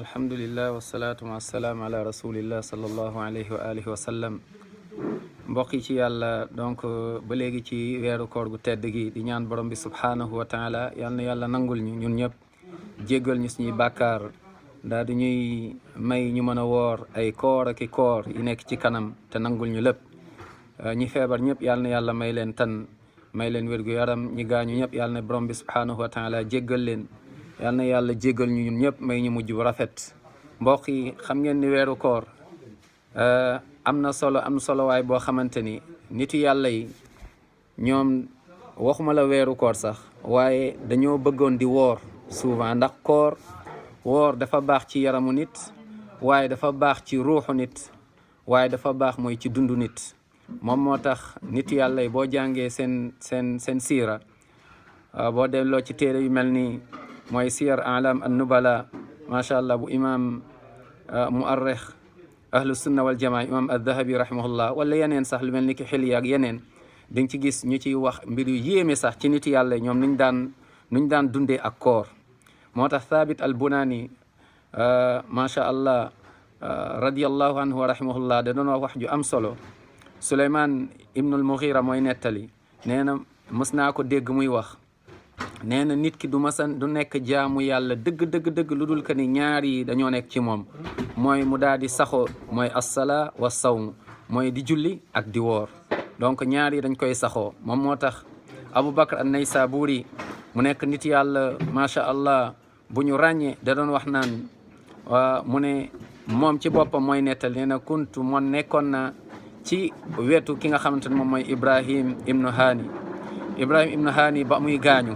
alhamdulillah wasalaatu wasalaam ala rasulillah sallallahu alayhi wa alihi wa sallam. mbokk yi ci yàlla donc ba léegi ci weeru koor gu tedd gi di ñaan borom bi subhaanahu wa taala yal na yàlla nangul ñu ñun ñëpp jéggal ñu suñuy bàkkaar daal di ñuy may ñu mën a woor ay koor ak i koor yi nekk ci kanam te nangul ñu lépp ñi feebar ñëpp yal na yàlla may leen tan may leen wér gu yaram ñi gaañu ñëpp yal na borom bi subhaanahu wa taala jéggal leen yal na yàlla jéggal ñu ñun ñëpp may ñu mujj bu rafet. mbokk yi xam ngeen ni weeru koor am na solo waay boo xamante ni nitu yàlla yi ñoom waxuma la weeru koor sax waaye dañoo bëggoon di woor souvent ndax koor woor dafa baax ci yaramu nit waaye dafa baax ci ruuxu nit waaye dafa baax mooy ci dundu nit. moom moo tax nitu yàlla yi boo jàngee seen siira boo delloo ci téere yu mel ni mooy siyar alam an nubala macha allah bu imam muarrix ahlu sunna wal jamaa imam addahabi rahimahullah wala yeneen sax lu mel ni ki xilya ak yeneen dañ ci gis ñu ciy wax mbir yu yéeme sax ci nit yàlla ñoom nuñ daan dundee ak koor. moo tax thabit al bunani macha allah radiallahu anhu wa rahimahullah da doon wax ju am solo. Suleymaan ibnul Mughira mooy nettali nee na mës naa ko dégg muy wax nee na nit ki du nekk jaamu yàlla dëgg lu dul que ni ñaar yi dañoo nekk ci moom mooy mu daal di saxoo mooy assala wa sawm mooy di julli ak di woor. donc ñaar yi dañ koy saxoo moom moo tax Abu Bakr an-Naysaburi mu nekk nit yàlla macha allah bu ñu ràññee da doon wax naan mu ne moom ci boppam mooy nettali nee na kuntu moon nekkoon na ci wetu ki nga xamante ne moom mooy Ibrahim ibnu Hani ba muy gaañu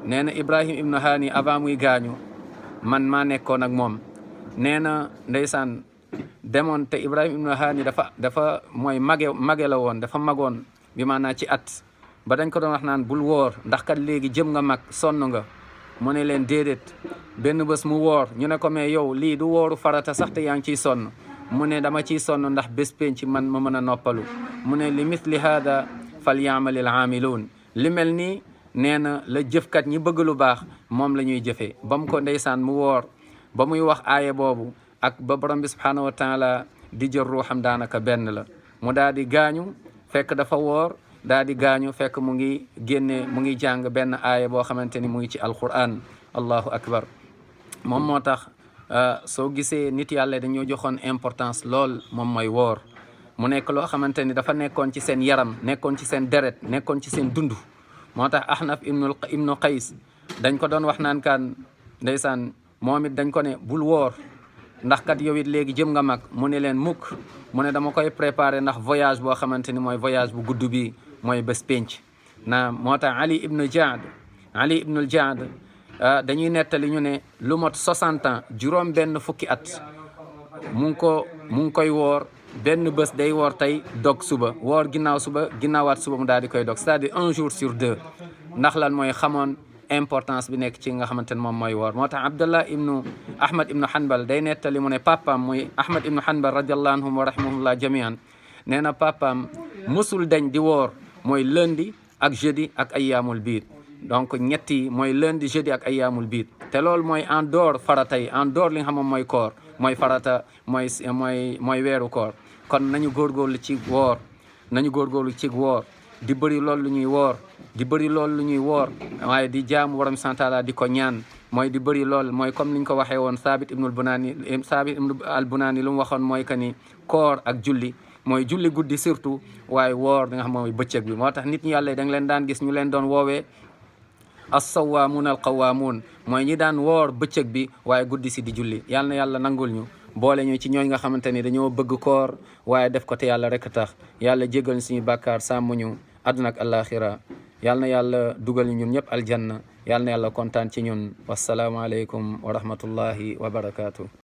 nee na Ibrahim ibnu Hani avant muy gaañu man maa nekkoon ak moom nee na ndeysaan demoon te Ibrahim ibnu Hani dafa mooy mage la woon dafa magoon bi maanaa ci at ba dañ ko doon wax naan bul woor ndax kat léegi jëm nga mag sonn nga mu ne leen déedéet benn bés mu woor ñu ne ko mais yow lii du wooru farata sax te yaa ngi ciy sonn mu ne dama ciy sonn ndax bés penc man ma mën a noppalu mu ne li mithli hada fal yaamalil aamiluun li mel nii nee na la jëfkat ñi bëgg lu baax moom la ñuy jëfee ba mu ko ndeysaan mu woor ba muy wax aaya boobu ak ba borom bi subhaanahu wa taala di jël ruuxam daanaka benn la mu daal di gaañu fekk dafa woor daal di gaañu fekk mu ngi jàng benn aaya boo xamante ni mu ngi ci alquran allahu akbar. moom moo tax soo gisee nit yàlla dañoo joxoon importance lool moom mooy woor mu nekk loo xamante ni dafa nekkoon ci seen yaram nekkoon ci seen deret nekkoon ci seen dund. moo tax Ahnaf ibnu Qays dañ ko doon wax naan kaan ndeysaan moom it dañ ko ne bul woor ndax kat yow it léegi jëm nga mag mu ne leen mukk mu ne dama koy préparer ndax voyage boo xamante ni mooy voyage bu gudd bi mooy bés penc na moo tax Ali ibnul Jaad dañuy nettali ñu ne lu mot 60 ans juróom benn fukki at mu ngi koy woor benn bés day woor tey dog suba woor ginnaaw suba ginnaawaat suba mu daal di koy dog c'est-à-dire 1 jour sur 2 ndax lan mooy xamoon importance bi nekk ci nga xamante ne moom mooy woor. moo tax Abdullah ibnu Ahmad ibnu Hanbal day nettali mu ne papaam muy Ahmad ibnu Hanbal radiallahu anhum wa rahimahullah jamian nee na papaam musul dañ di woor mooy lundi ak jeudi ak ayyaamul biid donc ñetti mooy lundi jeudi ak ayyaamul biid te loolu mooy en dehors farata yi en dehors li nga xam moom mooy koor mooy farata mooy weeru koor. kon nañu góorgóorlu ci woor di bëri loolu lu ñuy woor waaye di jaamu borom santaala di ko ñaan mooy di bëri lool mooy comme niñ ko waxee woon Thabit ibnu al Bunani lu mu waxoon mooy que ni koor ak julli mooy julli guddi surtout waaye woor da nga xam mooy bëccëg bi. moo tax nit ñi yàlla da nga leen daan gis ñu leen doon woowee as-sawwaamuun al-qawwaamuun mooy ñi daan woor bëccëg bi waaye guddi si di julli. yàlla na yàlla nangul ñu boole ñu ci ñooñ nga xamante ni dañoo bëgg koor waaye def ko te yàlla rek tax yàlla jégal ñu suñu bàkkaar sàmm ñu àdduna ak alaxira yàlla na yàlla dugal ñu ñun ñëpp aljanna yàlla na yàlla kontaan ci ñun wassalaamu aleykum wa rahmatullahi wa barakaatu.